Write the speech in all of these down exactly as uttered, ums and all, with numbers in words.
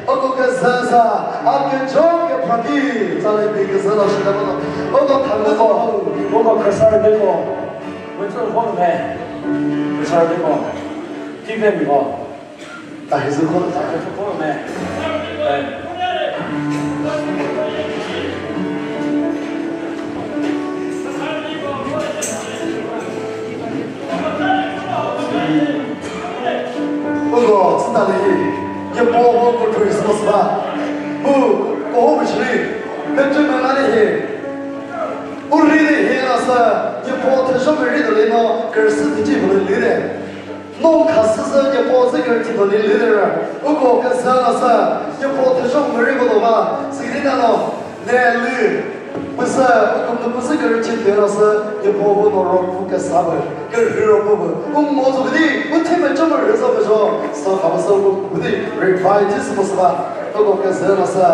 Oko küzü sa, a kücho küpha ki, tsale bi küzü la shida bano. Oko thangü ko, oko khasar de ko. Wetsu ho me. Khasar de ko. Ti ve mi ko. Ta hi zü ko. Ta hi zü ko me. Eh. Uko, tsüta lü hi, Nyepo vo ko Christmas ba. Mu, ko ho bichli, Benjamin ali hi. U ri de hi na sa, Nyepo thüzho mi ri de lino, Christmas ti ji bu lü de. No khasü sü Nyepo zü kürüti do lili lira. Uko küzü na sü Nyepo thüzho mürü ko do ba. Sidi na no. Ne lü. Püsü, uko nu püsü kürüti de na sü Nyepo bu no ro bu küsa bu. Kürü ro bu bu. U mo zu di, u thime chomü rüza bu jo. Sa kha bu sa bu di. Revive this bu sa. Uko küzü na sü.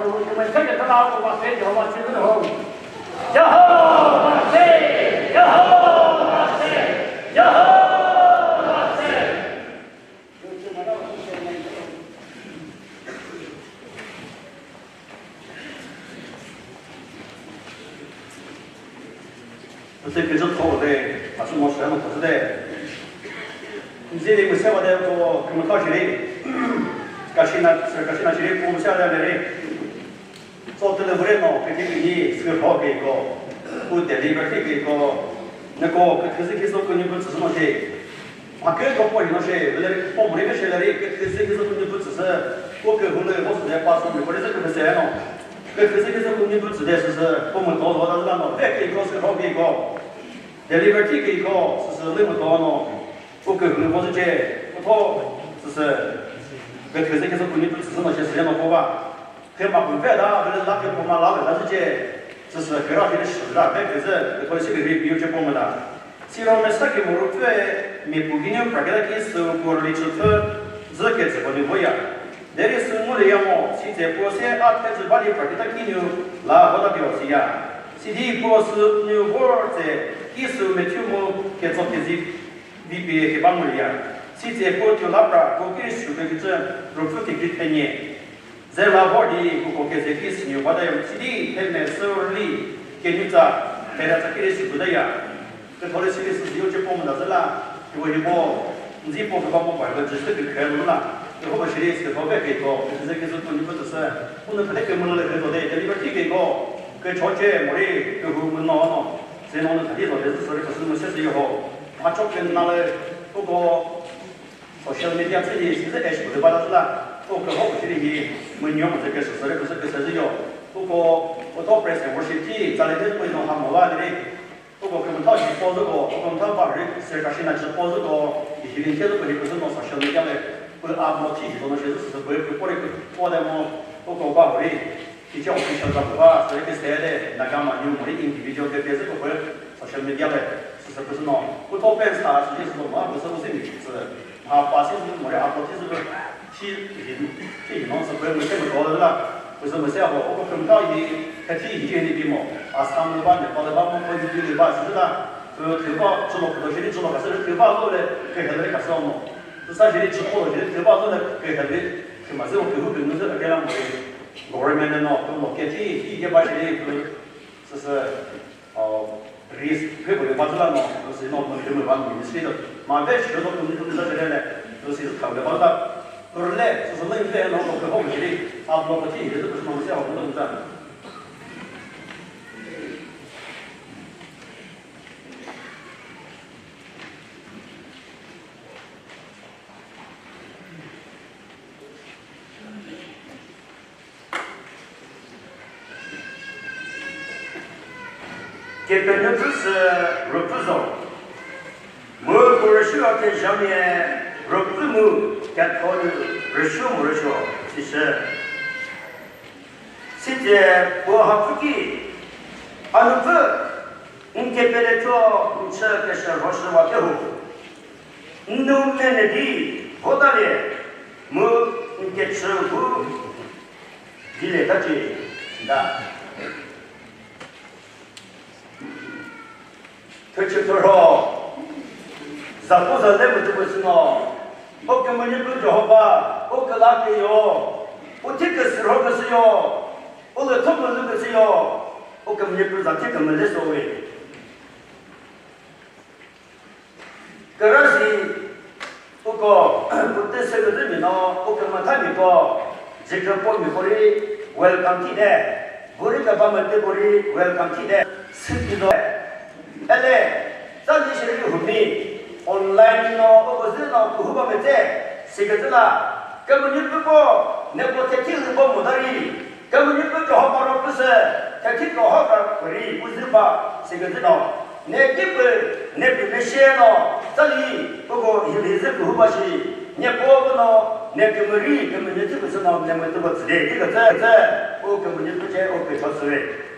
Jehovah say, Jehovah say, Jehovah say, Jehovah say. Pütse küzü tho de, asü mo sü mo tho de. Nzi de müse va de ko kümütha shiri. Kashina, kashina shiri ko müse de ri. So tele vure no, küthi küni sü ho ke ko. Ku de liberty ke ko. Ne ko küthi küzü küso künü pütse no shi. Akhe ko po hino she, vele po mure ke she le ri, ke ke se ke so kunyu pütsü se, ko ke hule ho se pa so ko se ke se no. Ke ke se ke so kunyu pütsü de se se, ko mo to lo da la no, ve ke ko se ho ke ko. Deliver thi ke ko, se se le mo to no. Ko ke hule ho se che, ko to, se se. Ke ke se ke so kunyu pütsü se no she se no ko ba. Thüma pü ve da, vele la ke poma la ve da zü ce, sü sü kera hile shi da, ve ke zü, ke thoi si ke ri biu ce poma da. Siro me sa ke muru pü e, mi pu gini pra ke da ki sü pu ri chü thü, zü ke zü ko ni vo ya. Deri sü mu le ya mo, si ce pu se a the zü ba di pra ke da ki nyu la vo da ke o si ya. Si di pu sü nyu vo ce, ki sü me thü mu ke zo ke zi vi pe ke ba mu le ya. Si ce pu tü la pra, ko ki shu ke zü, ru pü ke ki the nye. Zela vori ko ke ze ki sünyo ba da yo, sidi theme sürli ke nyu tsa, thera tsa kiri sü da ya. Ke thole sidi sü dio che pom da zela, ke wo ni bo, nzi po ke ba mo ba ke just ke ke lu la. Ke ho ba shiri sü ho ke ke ko, ke ze ke zu tu ni ko tsa. Ku ne ke mo le ke do de, ke ni ba ti ke ko. Ke cho che mo ri, ke hu mo no no. Ze no ne ta di do de sü ke sü mo se se yo ho. Ma cho ke na le, ko ko Social media tsü hi sizü ash kü ba la zü la, o kükro kü shiri hi, münyo mü zü kü sü sürü kü sü kü sü zü yo. Uko, uto praise and worship thi, tsale de münyo ha mo la de. Uko kümütha shi po zü ko, uko kümütha ba ri, sir ka shi na shi po zü ko, hi hi ke zü ko hi kü sü no social media le, kü upload thi hi no shi zü sü kü kü po ri kü po de mo, uko ba ri. Teacher official za ba, sir ke se de, Naga ma nyu mo individual ke ke se ko pe, social media le, se se pe no. Ku to pen sa, se se no ma, ku se ku se mi se. Ma pa se mo re a ko ti se, shi, shi, shi no se pe mo se mo do la. Ku se mo se ho, ko ke ta yi, ka ti yi ni bi mo. Assam le ba, Nepal le ba mo, ko yi le ba, se la. Ke ke ba, chu lo ko shi ni chu lo ka se ke ba lo le, ke he le ka so mo. Sa shi ni chu ko shi ke ba lo le, ke he le. Ke ma se ko ke hu ke no se ke la mo. Government no, ko lo ke ti, ti ke ba shi ni, se se, uh, risk, ke bo ba la no, se no, mo ke mo ba ministry to. Ma ve shi no, ko ni to sa le, to se ta le ba la. Ko le, se se le ke no, ko ke ho ke ni, a lo ko ti, ke to ko ma se ho ko ta. Kepenuopfü sü Rüpü zo. Mu ko rüshuo kezhamie Rüpü mu ketholü rüshuo mu rüshuo sisü. Sitse pu hapfü ki, a nupfü, n kepele cho n chü keshü rhoshü va kehu. N nu mene di votalie, mu n kechü hu dile tachi da. Thüchü thürho, zapu zale mütüpü sino, o kümüni pü Jehova, o küla küyo, o thi küsürho küsüyo, o lüthu mülü küsüyo, o kümüni pü za thi kümüle sowi. Kürasi, uko, kutü sü küzü mi no, o kümütha mi ko, jikü po mi kori, welcome thi de, buri kaba mütü buri, welcome thi de, süki do. Ele, tsa zi shiri humi, online no, o küzü no, kuhuba mete, siküzü la, kümüni pü po, ne po te thi lü po mudari, Kümüni pü Jehova ro püsü, thekhi Jehova kuri uzü ba siküzü no. Ne kipü, ne pü ne she no, tsali, uko hili zü kuhu ba shi, ne po no, ne kümüri, kümüni tü püsü no, ne mütü ba tsüde, ki kütsü, kütsü, u kümüni pü che, u kücho tsüre.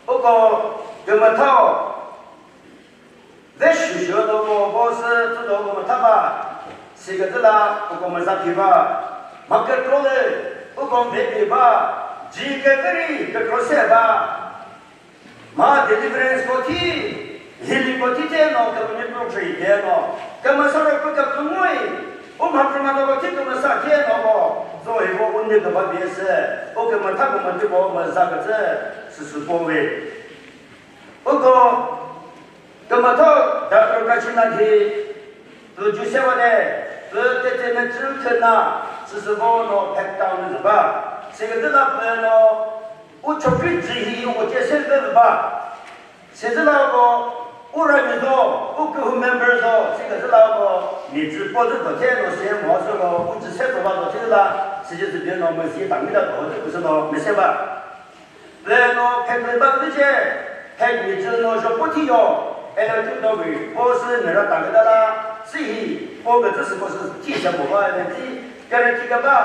Uko kümüthao, Ve shushu do ko bo sü tsü do ko mütha ba, siküzü la ko ko müza phi ba. Ma kükro lü, uko mbe phi ba, ji kükre kükro se ba. Ma deliverance ko thi, healing ko thi te no, kümüne pro tree te no. Kümüsa ro pü kükre ngoi, u ma kümüna ko thi kümüsa te no ko. Zo hi ko unni kaba bi se, o kümütha kümütha ko ma za ka se, süsü po ve. Uko, kümütho, Doctor Kachina thi, tu Joseph ne, tu tete me chü thena, süsü bo no pek down ne ba. Sigi la pe no, u chokri ji hi u che se le ba. Sigi la ko, u ra mi do, u ku member do, sigi la ko, mi ji po ji do che no se mo so ko, u ji se do ba do che la, sigi ji no mo si ta mi da do, ku se no, me se ba. Leno phek lü ba lü che, phek mi chü no jo po thi yo, ele tu do bi, po sü mi ra ta ga da la, si hi, po ga zü sü po sü thi sha mo ba ele thi, ga re thi ga ba,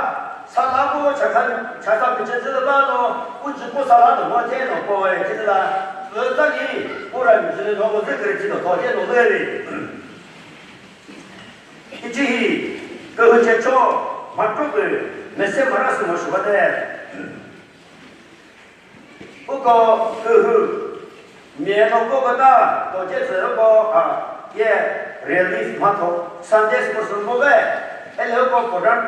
sa la po cha khan, cha sa mi chü zü ba no, u chü po sa la no mo the no po e thi la, lü ta ni, po ra mi chü no mo zü ga re thi no to the no le ri. Ichi hi, kö hü che cho, ma tru kö, me se ma ra sü mo shu ba de. Uko kühü, mie no ko kata, to che sü ko a, ye relief ma tho, Sunday school sü mo ve, ele ko program